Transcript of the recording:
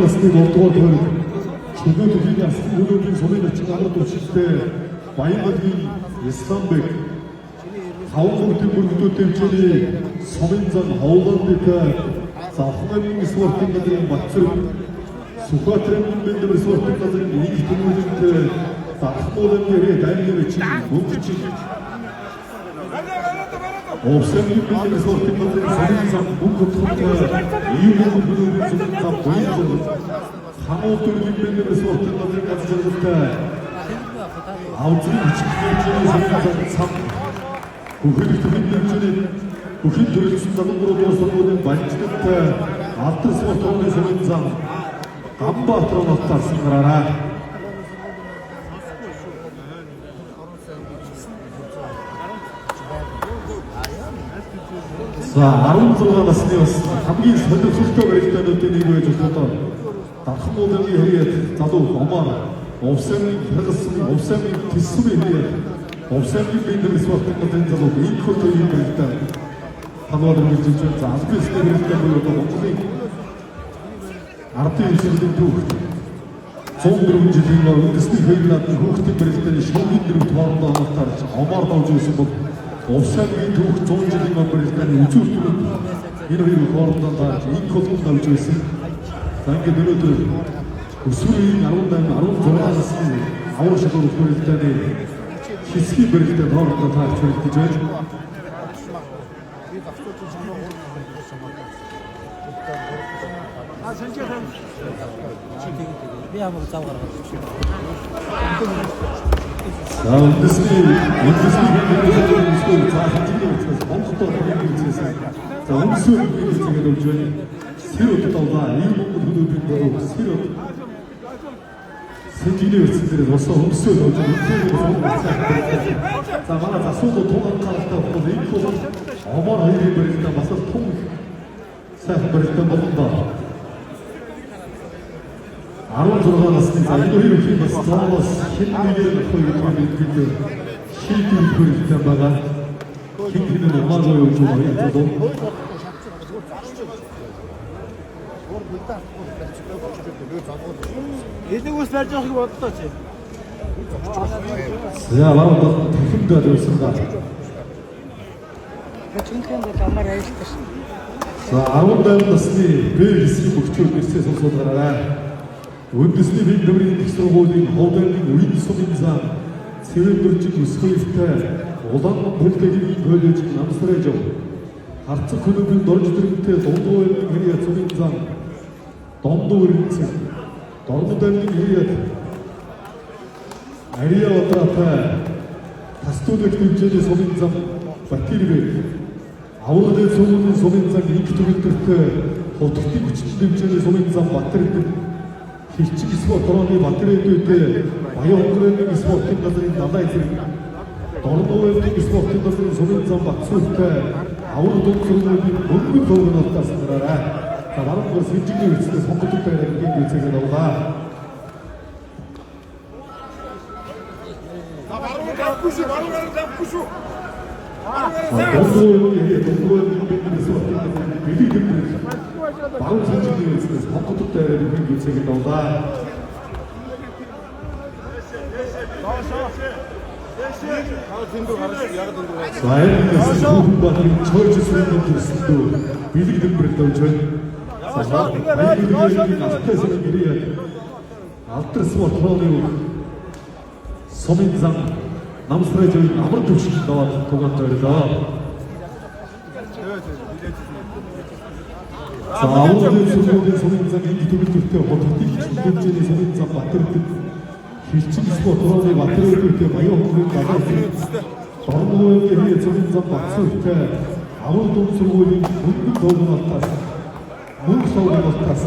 насны 7 дугаар тойрог чөлөө төрлийн асран хөлөөгийн сумын ачин амар төвшөлтэй Баянгалгийн Исламбек таван хүүхдийн мөрөгдөө төвчний сумын зан Холландтай Завхан аймгийн спортын газрын Батцэрэг Сүхбаатар аймгийн Бэндэмэр спортын газрын инх тэмүүлэнтэй Дархмуул аймгийн Хэд аймгийн ачин Мөнхчин Увс аймгийн Бэндэмэр спортын газрын сумын зан Мөнх хотхонтой Ив Монгол хөлөөгийн сумын зан Буян Хамуу төрлийн Бэндэмэр спортын газрын ганц жаргалтай Авзрын хүчин хэмжээний сумын зан цам Бүхэл төрлийн хэмжээний бүхэл төрөлсөн 73 дугаар сургуулийн банчдагтай Алдар спорт хооны сумын зан Ганбаатар онолтарсан гараарай. За 16 насны бас хамгийн сонирхолтой барилдаануудын нэг байж болох Дархан уулын хэрэг залуу Омар Увс аймгийн Хягас сумын Увс аймгийн Тэс сумын хэрэг Увс аймгийн Бэндэр спортын газрын залуу инх хотын барилдаа талбай үргэлж байна. За албан ёсны барилдаа буюу одоо Монголын ардын хэмжээний түүх 104 жилийн үндэсний хэв наадмын хүүхдийн барилдааны шоугийн дөрөвт хоорондоо онолтарч Омар давж байсан бол Увс аймгийн түүх 100 жилийн барилдааны үзүүр түрүүнд энэ хоёрын хоорондоо таарч инх хотод давж байсан. За ингээд өнөөдөр өсвөр үеийн 18 16 насны авар шалгуур барилдааны хэсгийн барилдаа хоорондоо таарч барилдаж байна. Би ямар зав гаргаад байна. За үндэсний хэмжээний за хэмжээний учраас Монголд хэмжээний за өмсөө хэмжээний өгж байна. Сэр удад авлаа. Ив Монгол хөлөөдийн болов сэр уд. Сэнжигний өрцөн дээр босоо өмсөө явж байна. За манай засвал тун анхааралтай бол энэ бол Омар хоёрын барилдаа бас л тун их сайхан барилдаа болон доо. 16 насны за энэ хоёр бүхэн бас зоолоос хэн нэгээр авах вэ гэдгийг бид шийдвэр хүрэлтэн байгаа. Хэн хэн нь умаагүй явж байгаа юм залуу. Элэг ус барьж авахыг бодлоо чи. За баруун талд танхимд байсан да. Жинхэнэ бол амар аюултай шин. За 18 насны Б хэсгийн бөхчүүд нэрсээ сонсоод гараарай. Үндэсний бие дүрийн их сургуулийн Ховд аймгийн үеийн сумын зам Цэвэр дүржиг өсгөөлтэй Улаан политехникийн коллежийн Намсаржав Харцаг клубын дорж дэрэгтэй Дундуу аймгийн хэрэг сумын зам Дондуу эренцэг Дормод аймгийн хэрэг Ария Бадратай Тастуулаг хэмжээний сумын зам Батирбек Аврал сургуулийн сумын зам инх төгөлдөртэй Хутгтын хүчин хэмжээний сумын зам Батэрдэг Хилчиг спорт орооны Батэрээдүйтэй Баян хонгор аймгийн спортын газрын далай зэрэг Дорноо аймгийн спортын газрын сумын зам Батсүртэй Аврал дунд сургуулийн мөнгөн төвгөнөлтөөс гараарай. За баруун гол сэнжигний үлдснээс сонгодог байраа гэдгийг үзээгээд авлаа. За баруун давхгүй шүү, баруун гараа давхгүй шүү. Дундуу аймгийн дундуу аймгийн бидний спортын газрын бэлэг тэмдэг баруун сэнжигний үлдснээс сонгодог байраа гэдгийг үзээгээд авлаа. За энэ Хүүхэн Баатрын цойж сүрийн төрсөндөө бэлэг дэмбэрэл давж байна. За баян алтай сумын гэрээ алдар спорт хооны сумын зам Намсраж амар төвшөлт даваад тугаан тойрлоо. За авралын сургуулийн сумын зам инх төгөлдөртэй хотготын хэмжээний сумын зам Батэрдэг Хилчин спорт хооны Батэрээдүйтэй Баян хонгорын далай Дорноо аймгийн сумын зам Батсүртэй аврал дунд сургуулийн мөнгөн төвгөнөлтөөс мөнх төвгөнөлтөөс